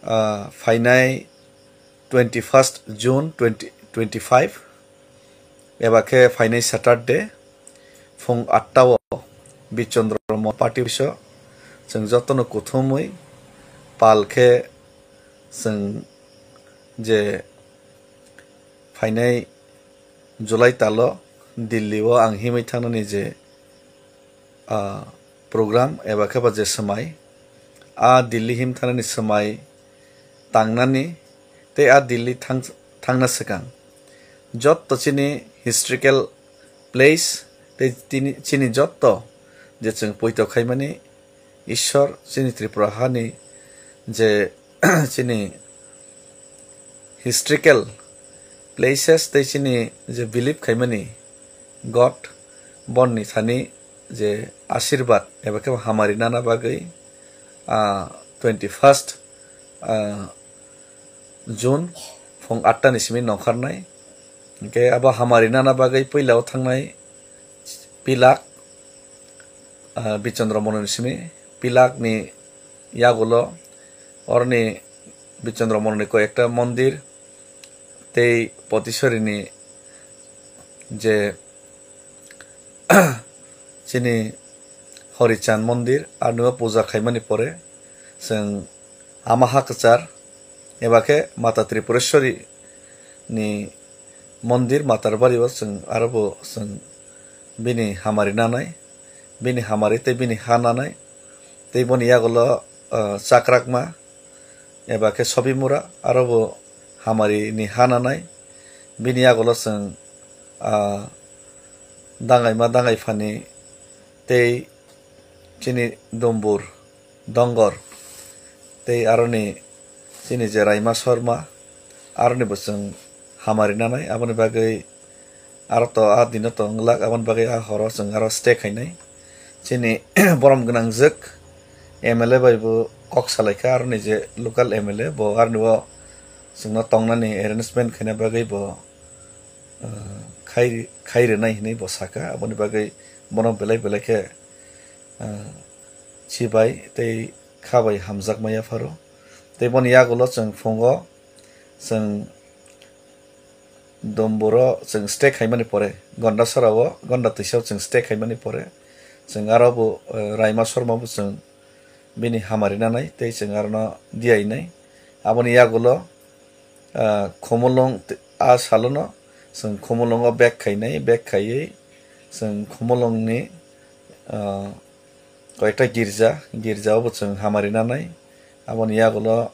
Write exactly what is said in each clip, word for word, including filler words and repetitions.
Ah, phainai twenty first June twenty twenty five, eba khe phainai Saturday, phung atta o Bichandra Mon party office o chwng jotono kuthumwi pal khe chwng je phainai July talo Delhi o ang himwi thangnani je, ah, program eba khe ba je swmai, a Delhi him thangnani swmai tangnani tei a Delhi thang-, thangna swkang jotto chini historical place tei tini, chini jotto je chwng poito khaimani Ishwar chini Tripura hani je chini historical places tei chini je believe khaimani God bonni thani je asirbat eba khe hamari nana bagwi, ah, twenty first, ah, June phung atta ni simi nongkharnai. Hingkhe abo hamari nana bagwi puila o thangnai pilak, ah, Bichandra Mon ni simi pilak ni yagulo oroni Bichandra Mon ni koi ekta mondir tei Potisori ni je chini Horichand mondir, aroni o puja khaimani pore chwng ama ha kwchar eba khe Mata Tripureshwari ni mondir Matar Bari o chwng aro bo chwng bini hamari nanai, bini hamari tei bini ha nanai, tei boni yagulo, ah, Chakrakma eba khe Sobimura aro bo hamari ni ha nanai, bini yagulo chwng, ah, Dangaima Dangaiphani tei chini Dombur Dongor tei aroni chini je Raima Sharma aroni bo chwng hamari nanai, aboni bagwi aro to a dino to wnglak, aboni bagwi a horo chwng aro stay khainai. Chini borom gwnangjwk M L A bai bo kok salaikha, aroni je local M L A bo aroni bo chwngno tongnani arrangement khaina bagwi bo, ah, khai, khai rwnai hinwi bo sakha, aboni bagwi bono belai belai khe, ah, chibai tei kha bai hamjakma yapharo. Tei boni yagulo chwng phungo chwng Domburo chwng stay khaimani pore, Gondasora o, Gonda Twisa o chwng stay khaimani pore, chwng aro bo, eh, Raima Sharma bo chwng bini hamari nanai tei chwng arono diyainai. Aboni yagulo, ah, Khumulwng t-, a salono chwng Khumulwng o bag khainai, bag khaiwi chwng Khumulwng ni, ah, koyekta girja, girja o bo chwng hamari nanai. Aboni yagulo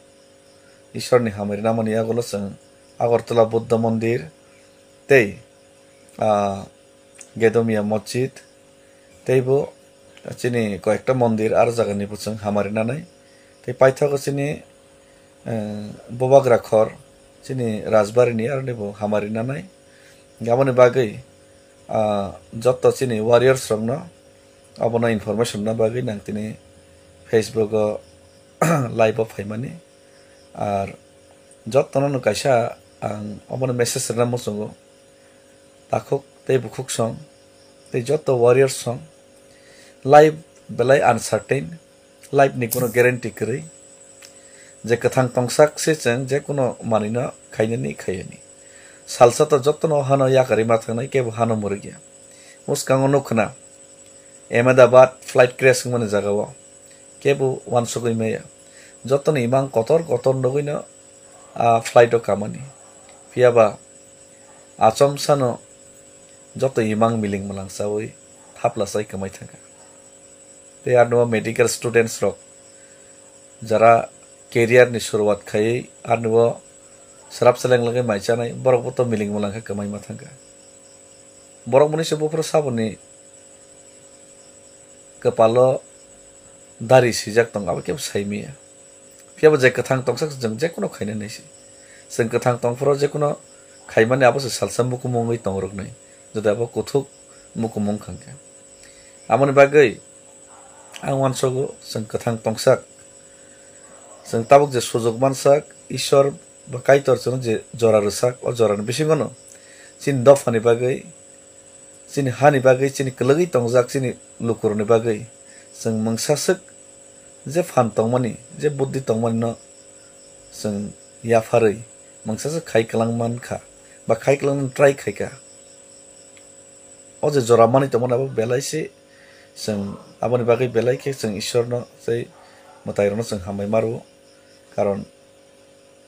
Ishwar ni hamari namani yagulo chwng Agartala Buddha Mondir tei, ah, Gedomia Masjid tei bo chini koyekta mondir aro jaga ni bo chwng hamari nanai. Tei paithago chini, eh, Bubagra Khor chini Rajbari ni aroni bo hamari nanai. Aboni bagwi, ah, jotto chini warriors rokno abono information na bagwi nang tini Facebook o live o phaimani. Ar jottono no kaisa ang obono message rwna muchungo, takhuk tei bukhuk song tei jotto warriors song, life belai uncertain, life ni kuno guarantee kwrwi, je kwthang tongsak se chwng je kuno manwino khainani khaiyani. Salsa to jottono hano yakarwi ma thangnai, kebo hano mwrwkya. Mwskango nuk khna Ahmedabad flight crash wngmani jagao kebo uansugwi maya. Jotoni imang kotor kotor nugwino a flight o kamani. Phiyaba achomsano joto imang miling mwlang chawi thapla chai kwmai thangkha. Tei arno medical students rok jara career ni suruwat khaiwi arno srap seleng lagwi mai chanai, borok bo to miling mwlang khe kwmai ma thangkha. Borok mwnwi se buphuru saboni kwpalo dari swijak tongo, abo kebo sai maya. Phiyaba je kwthang tongsa chwng je kuno khaina nai se. Chwng kwthang tongphuru je kuno khaimani abo se salsa mukumung wngwi tong rwknai, jodi abo kuthuk mukumung khangkhe. Aboni bagwi ang uansugo chwng kwthang tongsak. Chwng tabuk je sujuk mansak, Ishwar ba Kaitor chwngno je jora rwsak, o jorani bisingono chini dophani bagwi, chini hani bagwi, chini kwlwgwi tongjak chini lukurokni bagwi chwng mungsa swk je phan tongmani, je buddhi tongmani no chwng yapharwi mungsa se khai kwlang mankha ba khai kwlangna try khaikha. O je jora manwi tongmani abo belai se chwng aboni bagwi belai khe chwng Ishwarno tei mwtairokno chwng hambai ma rwo, karon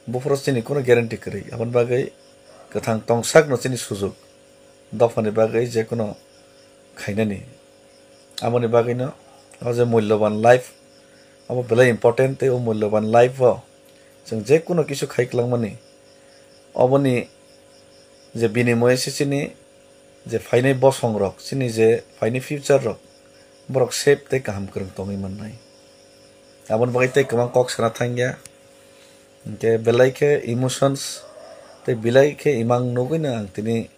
buphuru chini kuno guarantee kwrwi, aboni bagwi kwthang tongsakno chini sujuk dophani bagwi jekuno khainani. Aboni bagwino o je mulloban life abo belai important, tei o mulloban life o chwng jekuno kisu khai kwlangmani, oboni je binimoye se chini je phainai bosongrok, chini je phainai future rok, borok safe tei kaham kwrwng tongwi mannai. Aboni bagwi tei kwbang kok sana thangya, hinkhe belai khe emotions tei belai khe imang nugwino ang tini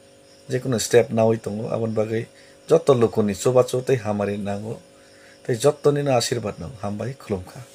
jekuno step nawi tongo. Aboni bagwi joto lukuni chubachu tei hamari nango, tei jotonino asirwad nango. Hambai, khulumkha.